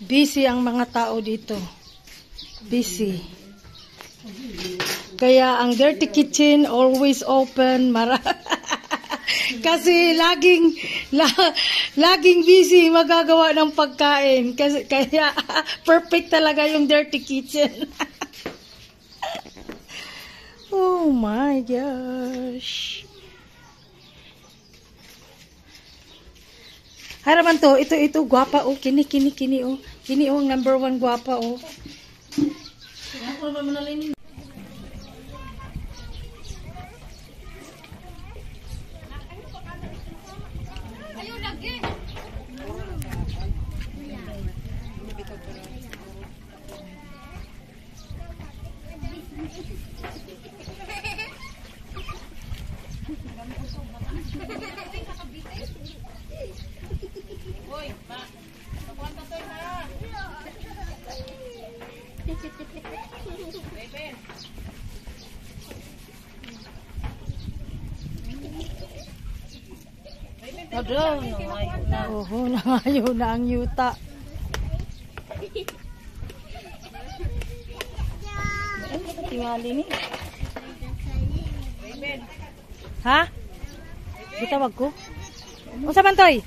Busy ang mga tao dito. Busy. Kaya ang dirty kitchen always open. Kasi laging busy magagawa ng pagkain. Kasi kaya perfect talaga yung dirty kitchen. Oh my gosh. Haraman to, ito gwapa oh, kini kini kini oh. Kini oh, ang number 1 gwapa oh. Oho, nangayo na ang yuta. Ano ba tingali ni? Ha? Gitawag ko? Unsa man toy?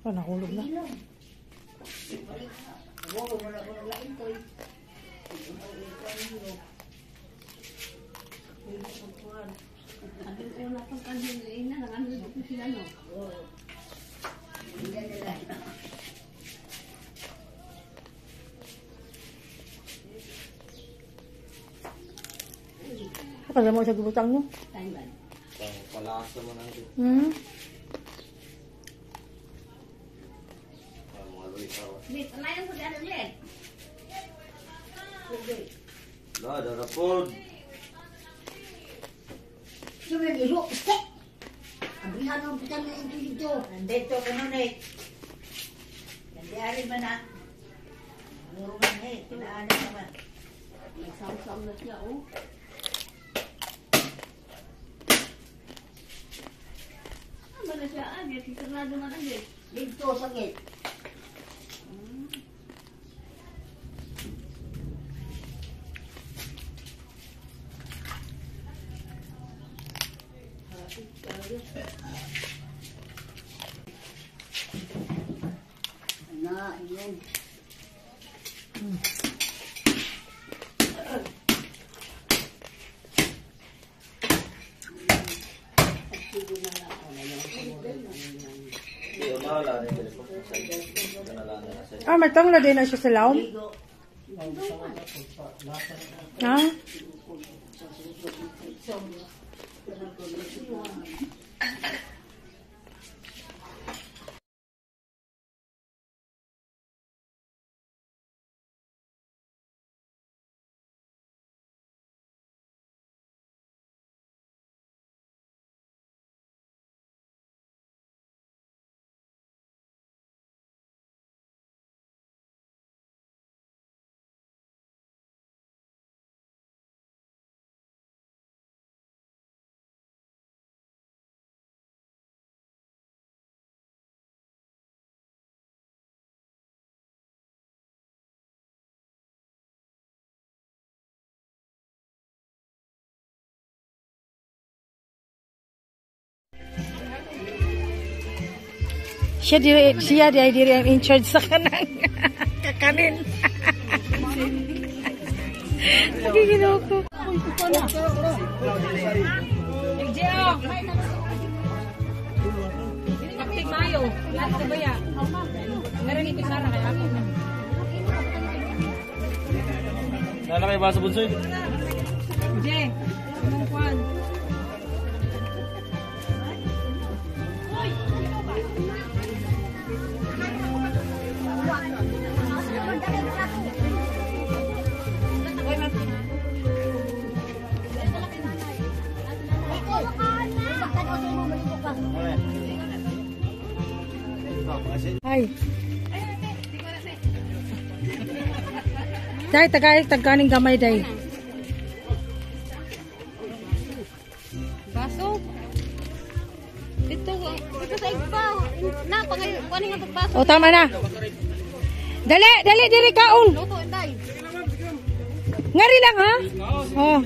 Oh, nahulog na. Kaya mo sa gubutang no? Palakas naman natin. La, darapod. Nandito ka nun eh. Nandiari man na. Muro man eh. Kinaanan naman. Nagsamsam na siya, oh. Ano na siya, agit? Sarado man agit. Dito sa gate. Na, yun. Ah, may tangla din na siya sa laom. Ha? Siya diri ang in charge sa kanang kakanin. Nagiginaw ko. Nalakay ba sa bunsoy? Day. Day, tagay tagkaning gamay, day. Baso. Ito, ito sa igba. Na, pangay, kunin nga itong baso. O, tama na. Dali, dali, diri kaon. Luto, inday. Ngari lang ha. Oh,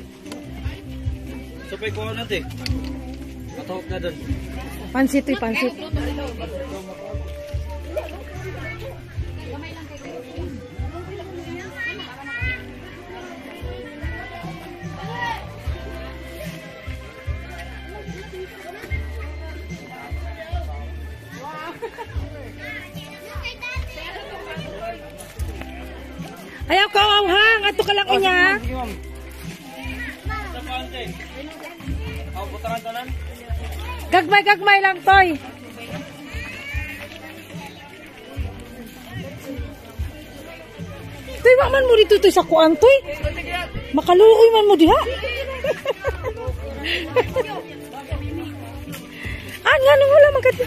Supay ko natin. Matawag na doon. Pansit oy, pansit. Ayaw ka hang, ato ka lang unya. Sige, ma'am. Sa paante. Ako, butangan tanan. Gagmay gagmay lang toy. Toy, wa man mo dito toy sa kuan toy. Makaluoy man mo diha. Ah, nga nung wala man kat.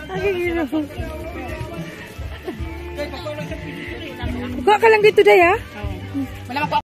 Ay, Ginoo. Kuha ka lang dito, day, ha? Wala pa.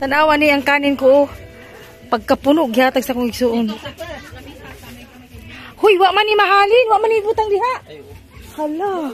Tanawa ni ang kanin ko, oh. Pagkapuno, gihatag sa kong igsuon. Huy, wa man ni mahalin, wa man ni butang diha. Hala.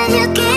You